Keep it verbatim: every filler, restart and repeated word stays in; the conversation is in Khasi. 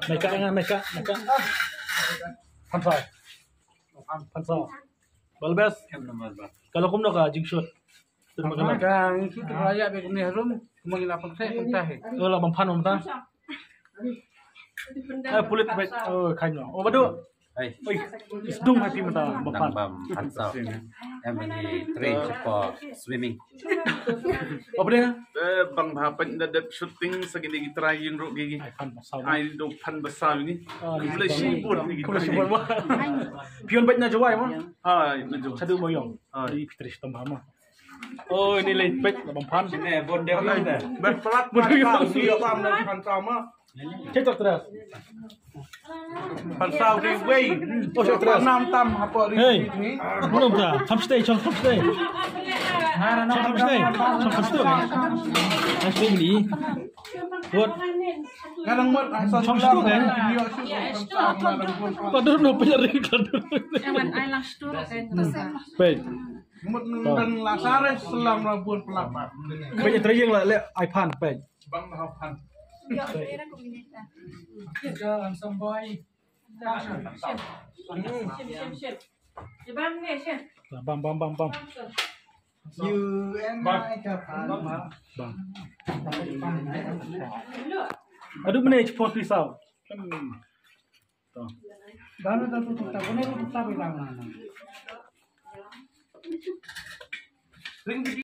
Meka nga, meka, meka. Phan saw. Phan saw. Balbes. Ka la kumno ka jingshoot? Ka jingshoot ka la ya be kumne harum, kumne la pang sai pang tahe. Oh, la bam phan bam ta. Eh, pulit bet. Oh, khain no. Oh, badu. Hai. Oi, isdung hati mata bam phan. Bam phan saw. Em ni train for swimming. Apa dia? Eh, bang bha pynda dep shooting sa kine ki trai ïing ruh ki. Ai phan ba saw. Ai do phan ba saw ni. Kumla shibun ni ki trai. Pion bet na Jowai ma? Hai, na Jowai. Sadu moyong. Hai. Di Pitri Stomba ma. Oh, ini leh pet na bam phan. Sini bon dia ni. Ber pelat. Bon dia. Phan saw ni wei. Oh, satu terus. Nam tam apa ni? Hey. Belum dah. Come stay, come stay. Come stay. Come stay. Come stay. Come stay ni. Buat. Kadang buat asal. Come stay kan? Padahal no pelarin kadang. Jangan ai lang stur kan. Baik. Mut nang Lazarus selam rabun pelapa. Pej, trai ïing la leh ai phan, pej. Bang dah phan. Ïa, ïa, aku minta. Ïa, handsome boy. Shim, shim, shim. Ïa, bang ni, shim. Bam, bam, bam, bam. You and I ka phan. Bam. Aduh, mana forty saw. Hmm. Tuh. Dana tu tu tu tak, mana tu tak bilang mana.